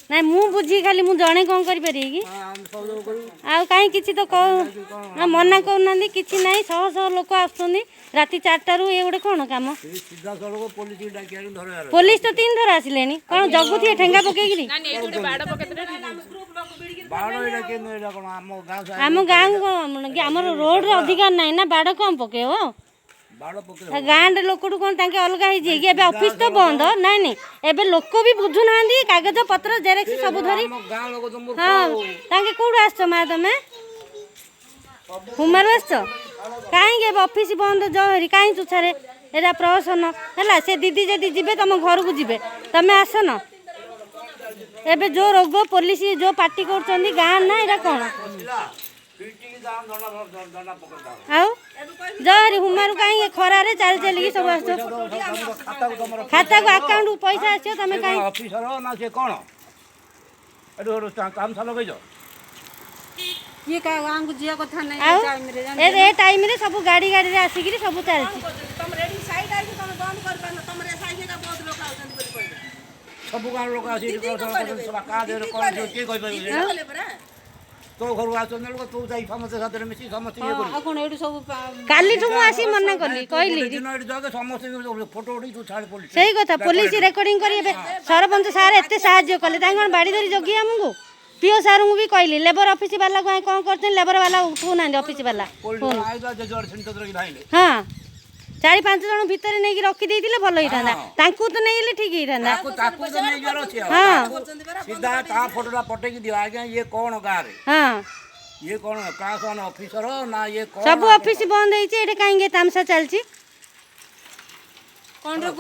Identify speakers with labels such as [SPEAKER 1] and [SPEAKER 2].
[SPEAKER 1] ନାଇଁ, ମୁଁ ବୁଝିକି ଖାଲି ମୁଁ ଜଣେ କ'ଣ କରିପାରିବି କି?
[SPEAKER 2] ହଁ, ଆମେ ସହଯୋଗ କରିବୁ।
[SPEAKER 1] ଆଉ କାହିଁ କିଛି ତ କହୁ ନା, ମନା କରୁନାହାନ୍ତି କିଛି ନାହିଁ। ଶହ ଶହ ଲୋକ ଆସୁଛନ୍ତି ରାତି 4ଟାରୁ। ଏ ଗୋଟେ କ'ଣ କାମ?
[SPEAKER 2] ସେ ସିଧାସଳଖ ପୋଲିସ ଡାକି ଆଣି ଧରିବାର।
[SPEAKER 1] ପୋଲିସ ତ 3 ଥର ଆସିଲେଣି। କ'ଣ ଜଗୁଥିବେ ଠେଙ୍ଗା ପକେଇକିରି?
[SPEAKER 2] ବାଡ଼ ଏଇଟା କେମିତି? ଏଇଟା କ'ଣ ଆମ ଗାଁ?
[SPEAKER 1] ଆମ ଗାଁକୁ କ'ଣ କି ଆମର ରୋଡ଼ରେ ଅଧିକାର ନାହିଁ ନା? ବାଡ଼ କ'ଣ ପକେଇବ?
[SPEAKER 2] ବାଡ଼ ପକେଇବ।
[SPEAKER 1] ଗାଁରେ ଲୋକଠୁ କ'ଣ ତାଙ୍କେ ଅଲଗା ହେଇଯିବେ କି? ଏବେ ଅଫିସ ତ ବନ୍ଦ। ନାଇଁ ନାଇଁ, ଏବେ ଲୋକ ବି ବୁଝୁନାହାନ୍ତି। କାଗଜ ପତ୍ର ଜେରକ୍ସ ସବୁ ଧରି
[SPEAKER 2] ଆମ ଗାଁ ଲୋକ ତ ମୂର୍ଖ।
[SPEAKER 1] ହଁ, ତାଙ୍କେ କୋଉଠୁ ଆସିଛ ମା? ତମେ ହୁମାରୁ ଆସିଛ? କାହିଁକି ଏବେ ଅଫିସ ବନ୍ଦ ଜହରି କାହିଁ ଚୁଛାରେ ଏଇଟା ପ୍ରହସନ ହେଲା। ସେ ଦିଦି ଯଦି ଯିବେ, ତମ ଘରକୁ ଯିବେ, ତମେ ଆସନ। ଏବେ ଯୋଉ ରୋଗ, ପୋଲିସ ଯୋଉ ପାଟି କରୁଛନ୍ତି, ଗାଁ ନା ଏଇଟା କ'ଣ?
[SPEAKER 2] ପିଟିକି ଦଣ୍ଡା ଦଣ୍ଡା ପକେଇଦବ।
[SPEAKER 1] ଆଉ ଜହରି ହୁମାରୁ କାହିଁକି ଖରାରେ ଚାଲି ଚାଲିକି ସବୁ ଆସୁଛ?
[SPEAKER 2] ଖାତାକୁ ତମର
[SPEAKER 1] ଖାତାକୁ ଆକାଉଣ୍ଟକୁ ପଇସା ଆସିବ, ତମେ କାହିଁ
[SPEAKER 2] ଅଫିସର ନା ସେ କ'ଣ? ଏଠୁ ଏଠୁ ତାମସା ଲଗେଇଛ।
[SPEAKER 3] କିଏ କାହା ଗାଁକୁ ଯିବା କଥା ନାହିଁ।
[SPEAKER 1] ଆଉ
[SPEAKER 3] ଟାଇମରେ
[SPEAKER 1] ଏ ଟାଇମରେ ସବୁ ଗାଡ଼ି ଗାଡ଼ିରେ ଆସିକିରି ସବୁ ଚାଲିଛି।
[SPEAKER 4] ତମର ଏଠି ସାଇଡ୍ ଆଇଛି, ତମେ ବନ୍ଦ କରିପାରୁନ। ତମର ଏ ସାଇଡ୍ ଏକା ବହୁତ ଲୋକ ଆଉଛନ୍ତି ବୋଲି କହିଲେ।
[SPEAKER 2] ସବୁ ଗାଁ ଲୋକ ଆସିକି ପ୍ରଦର୍ଶନ କରୁଛନ୍ତି। ସବା କାହା ଦେହରେ କ'ଣ ଥିବ, କିଏ କହିପାରିବ ସେଇଟା?
[SPEAKER 4] କହିଲେ ପରା।
[SPEAKER 2] ତୋ ଘରୁ ଆସୁଛନ୍ତି ଲୋକ, ତୁ ଯାଇ ସମସ୍ତେ ସାଥିରେ ମିଶି ସମସ୍ତେ ଇଏ କରିବୁ।
[SPEAKER 3] ଆଉ କ'ଣ ଏଇଠୁ ସବୁ
[SPEAKER 1] କାଲିଠୁ ମୁଁ ଆସି ମନା କଲି, କହିଲି।
[SPEAKER 2] ଗୋଟେ ଦିନ ଏଠି ଜଗେ, ସମସ୍ତେ ଫଟୋ ଉଠେଇ ତୁ ଛାଡ଼େ ପୋଲିସ।
[SPEAKER 1] ସେଇ କଥା, ପୋଲିସ ରେକର୍ଡିଂ କରି। ଏବେ ସରପଞ୍ଚ ସାର୍ ଏତେ ସାହାଯ୍ୟ କଲେ, ତାଙ୍କୁ କ'ଣ ବାଡ଼ି ଧରି ଜଗିବେ ଆମକୁ? ପିଓ ସାର୍ଙ୍କୁ ବି କହିଲି, ଲେବର ଅଫିସ ବାଲାକୁ କ'ଣ କରୁଛନ୍ତି? ଲେବର ବାଲା ଉଠଉନାହାନ୍ତି, ଅଫିସ ବାଲା।
[SPEAKER 2] ପୋଲିସ ଆଇଲା ଯେ ଜୁଆଡ଼େ ସେମିତି ଧରିକି ଧାଇଁଲେ।
[SPEAKER 1] ହଁ, 4 5 ଜଣ ଭିତରେ ନେଇକି ରଖିଦେଇଥିଲେ ଭଲ ହେଇଥାନ୍ତା। ତାଙ୍କୁ ତ ନେଇଗଲେ ଠିକ ହେଇଥାନ୍ତା।
[SPEAKER 2] ତାକୁ ତ ନେଇଯିବାର ଅଛି ଆଉ।
[SPEAKER 1] ହଁ।
[SPEAKER 2] ସିଧା ତା ଫଟୋଟା ପଠେଇକି ଦିଅ, ଆଜ୍ଞା ଇଏ କ'ଣ ଗାଁରେ?
[SPEAKER 1] ହଁ।
[SPEAKER 2] ଇଏ କ'ଣ କ୍ଲାସ ୱାନ୍ ଅଫିସର ନା ଇଏ କ'ଣ?
[SPEAKER 1] ସବୁ ଅଫିସ ବନ୍ଦ ହେଇଛି, ଏଇଠି କାହିଁକି ଏ ତାମସା ଚାଲିଛି?
[SPEAKER 3] କ'ଣ?